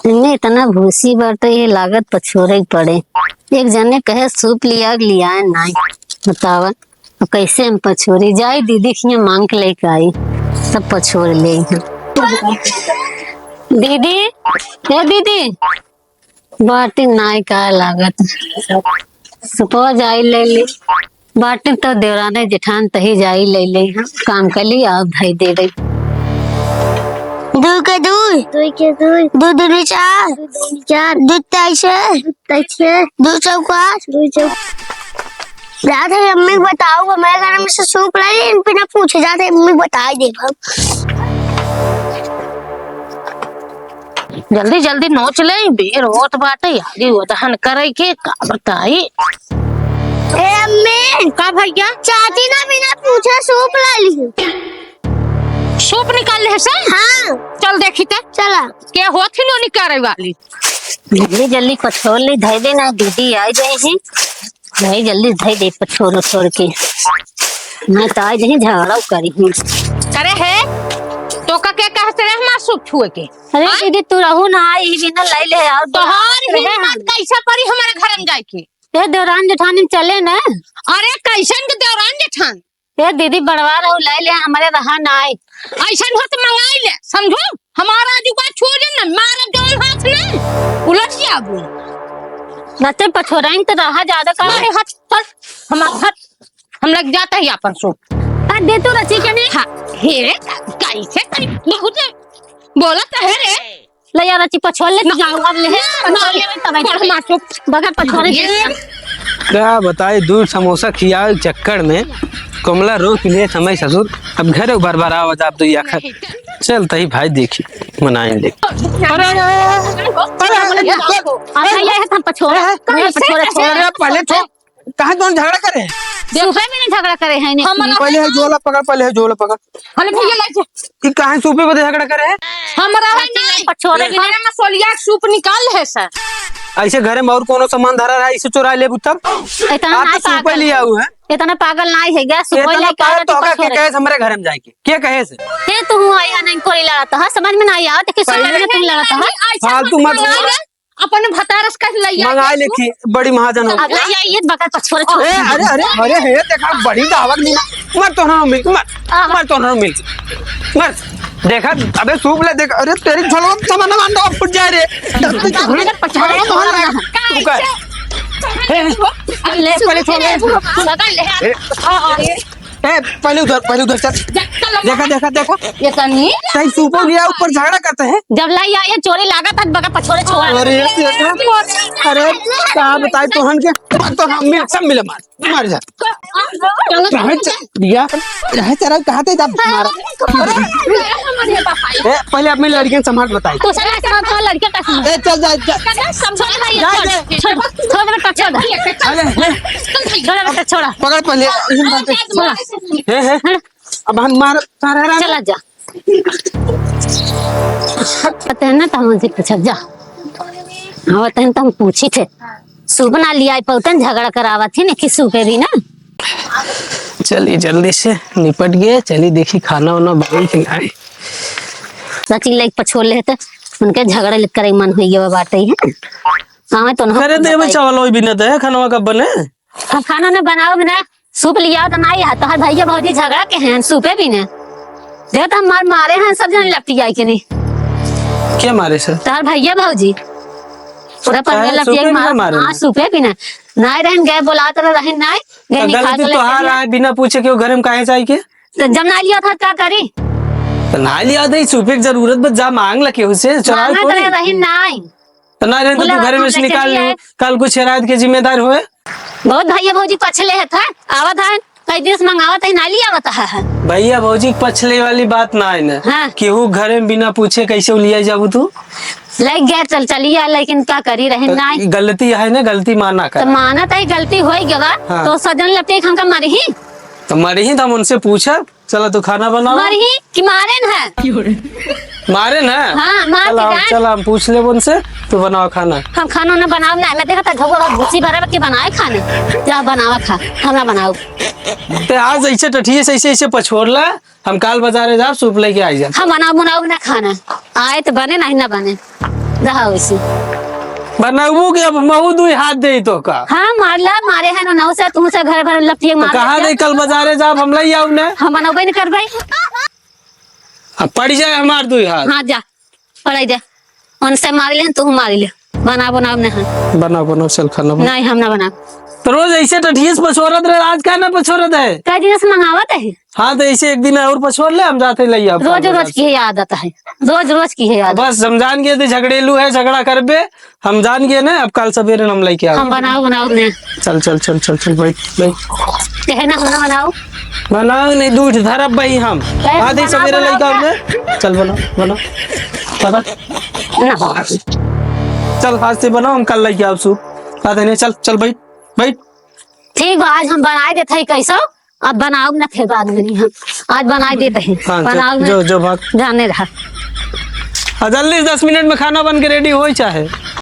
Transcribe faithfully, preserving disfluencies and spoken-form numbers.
इनमें इतना भूसी बाटे, ये लागत पछोरे के पड़े। एक जने कहे सूप लिया, लियाए नाई। बतावा, अब कैसे हम पछोरी? जाई दीदी खिया मांग के लेके आई, तब पछोर ले। दीदी, ए दीदी, बाटी नाई का लागत। सुपवा जाई ले ले। बाटी तो देवराने जेठान तही जाई ले ले। हम काम कर ली, आप भाई दे दे। दुई के दुई। दुई के दुई। दुई दूनी चार। दुई दूनी चार। दुई तेईस। दुई तेईस। दुई चौका। दुई चौका। जात है अम्मी बताओ, हमारे घर में से सूप लाई, इन बिना पूछे जात है अम्मी बताई दे हम। जल्दी जल्दी नोच ले, बेर होत बाटे, आगे उदहन करे के, का बताई। ए अम्मी। का भैया? चाची ना बिना पूछे सूप ला ली। सूप निकाल ले से? हाँ। चल देखी ते। चला। के होत ही नो निकाले वाली। जल्दी जल्दी पछोर ले, धई दे ना, दीदी आई जाए ही। भाई जल्दी धई दे पछोर छोड़ के, मैं तो आज ही झगड़ा करी हूँ। करे है, तो का के कहत रहे हमार सूप छुए के? अरे हाँ? दीदी, तू रहू ना, आई बिना लाई ले और तोहार ही रहे हिम्मत हम। कैसे पड़ी हमारे घर में जाए के? ए देवरान जेठानी चले ना। अरे कैसन के देवरान जेठान? ए दीदी, बड़वा रहू, लाई ले, हमारे रहा ना आई। ऐसन हो तो मंगाई ले, समझो? हमारा आजू का छुए ना, मारा जौन हाथ नहीं, उलट जाबू। बच्चे पछोराइन तो रहा ज्यादा का। अरे हट, चल, हमार हट, हम लग जाता है अपन सूप। हट दे तू रची के नहीं। हाँ, हे रे, कैसे करी, बहुत बोलत है रे। ले यार, रची पछोर ले, ना। जाओ अब ले। ना, ना, ले, तब छोड़ हमार सूप। बगैर पछोरे ये के। का बताई, दूध समोसा खियावे के चक्कर में कमला रोक ले समय ससुर, अब घरे बरबरावत आप तो या खा। चल तही भाई देखी, मनाई ले। अरे, अरे, अरे, अरे, अरे, अच्छा, ये है, हम पछोरे, अरे, पछोरे, छोड़। अरे, पहले छोड़। कहाँ दोनों झगड़ा करे? सुबह में नहीं झगड़ा करे हैं, नहीं। पहले है झोला पकड़, पहले है झोला पकड़। अरे भैया, लाई जा। ई काहे सूपे बदे झगड़ा करे है? हमरा है नहीं। पछोरे के अरे, मैं सोलिया के सूप निकाल है सर। ऐसे घरे में और कोनो सामान धरा रहा, इसे चुरा लेबू तब? इतना आप तो नहीं सूपे पागल। लिया हुआ है। इतना पागल नहीं है, गैस सुपे इतना लेके पागल आया तो तू होगा, के पछोरे। कहे से हमरे घरे में जाए के? के कहे से? ते तू हुआ या नहीं कोई लड़त है, समझ में नहीं आवत कि सुपे पहले में तुम लड़त है। फालतू मत बोल। अपन भतारस कह लइया मंगा के लेती, बड़ी महाजन हो। अब लइया ये बकर पछोरे छोड़। ए, अरे, अरे, अरे, हे, देखा, बड़ी दावत नहीं ना। मर तो ना मिल, मर, आवा। मर तो ना मिल, मर। देखा, अबे सूप ले, देख, अरे, तेरी झलवा सामान मान दो, फूट जाए रे। अरे, पछोरे छोड़। तू कर। ए, अरे, ले, पहले छोड़। पकड़ ले। ए, हाँ, हाँ। ए, पहले उधर, पहले उधर चल। जा, चल, देखा, देखा, देखा। ये तनी। कहीं सूपो लिया, ऊपर झगड़ा करते हैं। जब लाई आई है चोरी लागत है, बगैर पछोरे छोड़ा। अरे, देखा। अरे, का बताई तोहन के, तो हम मिल, सब मिले मार, मार जा। रहे च-, भैया, रहे चरा कहाँ थे जब मारा? ए, पहले अपनी लड़कियां संभाल बताई। तो साला ऐसा तो लड़कियां का संभाल। ए, चल जा, जा। समझा नहीं है, जा, छोड़, जा। छोड़, छोड़ बेटा, छोड़। अरे, ए। छोड़ बेटा, छोड़ा। पकड़ पहले, हिम्मत। छोड़ा। हे, हे। हाँ। अब हम मार, मार, मार। चला जा। पता है ना, तो हमसे पूछब जा। हाँ, पता है, तो हम पूछी थे। सूप ना लिया, पौतन झगड़ा करावत थी ना कि सूपे भी ना। चली, जल्दी से निपट गए, चली देखी खाना वाना बनी कि नहीं। सचिन लाइक पछोड़ ले थे, उनके झगड़ा लिख करे मन हुई गया बाटे ही है। हाँ, तो ना करे दे में बताई। चावल होई भी ना दे, खानवा कब बने? हम खाना ना बनाओ बिना, सूप लिया तो नहीं है, तोहर भैया भौजी झगड़ा के हैं, सूपे भी ने। देख तो हम मार मारे हैं, सब जन लपटी आई के नहीं। क्या मारे सर? तोहर भैया भौजी। पूरा काहे पन्ने लपटी सूपे आई भी ना मार, मारे हाँ, हैं? सूपे भी ना। नहीं रहन गए, बोला तो रहन नहीं, गए तो निकाल गलती के तो लेके हार आए। आए, बिना पूछे क्यों घर में काहे जाए के? तो जब ना लिया था, क्या करी? तो ना लिया था, सूपे की जरूरत बस जा मांग ला केहू से, चुराए मांगा थोड़ी। तो रहन नहीं। तो ना रहे तो बोला, तू घरे में से निकाल लियो। कल कुछ रात के जिम्मेदार होए। बहुत भैया भौजी पछले है था, आवत है, कई दिन से मंगावत है, ना लिया आवत है। भैया भौजी पछले वाली बात ना है ना। हाँ। केहू घरे में बिना पूछे कैसे लिया जाबू तू? लग गया, चल चलिया, लेकिन का करी रहे तो ना। गलती है ना, गलती माना कर। तो मानत है गलती होई गवा, हाँ। तो सजन लपटे हमका मरही। तो मरही तो हम उनसे पूछब। चला, तू खाना बनावा। मरही कि मारे न है? मारे न? हाँ, मार चला, के हम, जाए। चला, हम पूछ लेब उनसे, तू बनावा खाना। हम खाना ना बनाओ ना, मैं देखा था घोड़ा भूसी भरे के बनाए खाने। जा बनावा खा, हम ना बनाओ। ते आज ऐसे टठिए से ऐसे, ऐसे पछोड़ ला, हम काल बाजारे जाब, सूप लेके आई जा। हम बनाओ, बनाओ ना खाना, आए तो बने, नहीं ना बने। रहा वैसे। बनउबू कि अब महू दुई हाथ देई तोहका? हाँ, मार ला, मारे है ना, नौ से, तू से घर भर लपटिए तो मार कहाँ ले। दे, कल बजारे जाब, हम लई आऊ ने। हम बनउबे न करबे। अब पड़ी जाए हमार दुई हाथ। हाँ, जा, पड़ाई दे। उनसे मारी ले, तू मारी ले। बना, बनाओ नहीं। बनाओ, बनाओ, चल खाना बनाओ। नहीं, हम ना बनाओ। तो रोज ऐसे टठियस पछोरत रहे, आज का ना पछोरत है? कई दिन से मंगावत है। हाँ, तो ऐसे एक दिन और पछोर ले, हम जाते लई आब रोज, रोज की है आदत है, रोज, रोज की है आदत। बस, हम जान गए थे झगड़ेलू है, झगड़ा करबे, हम जान गए ना, अब कल सवेरे हम लइके आवे। हम बनाओ, बनाओ ने। चल, चल, चल, चल, चल, बैठ, बैठ। कहे ना, हम ना बनाओ। बनाओ नहीं, दूध धरब भाई हम। कहे आधी बनाओ, सवेरे बनाओ लइके आवे क्या? ने। चल, बनाओ, बनाओ। पकड़। ना हो। चल, हाथ से बनाओ, हम कल लइके आवे सूप। आधे नहीं, चल, चल, बैठ, बैठ। ठीक बा, आज हम बनाए देत हई कैसो, अब बनाउब ना फिर बाद में हम। आज बनाए देत हई, हाँ, जो, बनाउब ना। जो, जो भाग। जाने रहा। हाँ, जल्दी से दस मिनट में खाना बन के ready होई चाहे।